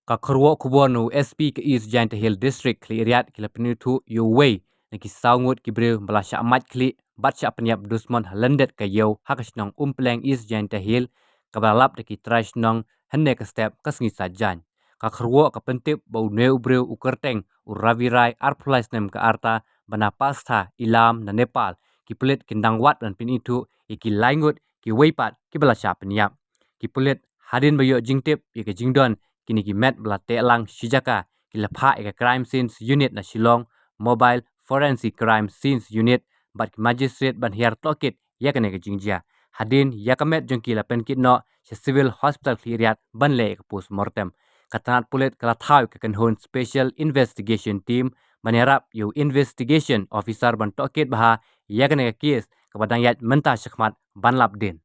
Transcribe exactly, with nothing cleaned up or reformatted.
Ka kyrwoh khubor na u S P ka East Jaintia Hills District, Khliehriat, ki la pynithuh ïa uwei na ki saw ngut ki briew ba la shah mait khlieh bad shah pynïap dusmon ha lyndet ka ïew ha ka shnong Umpleng, East Jaintia Hills, kaba la lap da ki trai shnong hynne ka step ka sngi Saitjaiñ. Ka kyrwoh ka pyntip ba une u briew u kyrteng u Ravi Rai, arphew lai snem ka rta, ba na Pastha, Ilam, na Nepal, ki pulit kin dang wad ban pynithuh ïa ki lai ngut kiwei pat kiba la shah pynïap. Ki pulit hadien ba ïoh jingtip ïa ka jingdon kine ki met ba la teh lang shi jaka, ki la phah ïa ka Crime Scenes Unit na Shillong, Mobile Forensic Crime Scenes Unit bad ki magistrate ban hiar tohkit ïa kane ka jingjia. Hadien ïa ka met jong ki la pynkit noh sha Civil Hospital Khliehriat ban leh ïa ka postmortem. Ka tnat pulit ka la thaw ïa ka kynhun Special Investigation Team ban ïarap ïa u Investigation Officer ban tohkit bha ïa kane ka case kaba dang ïaid mynta shakhmat ban lap dien.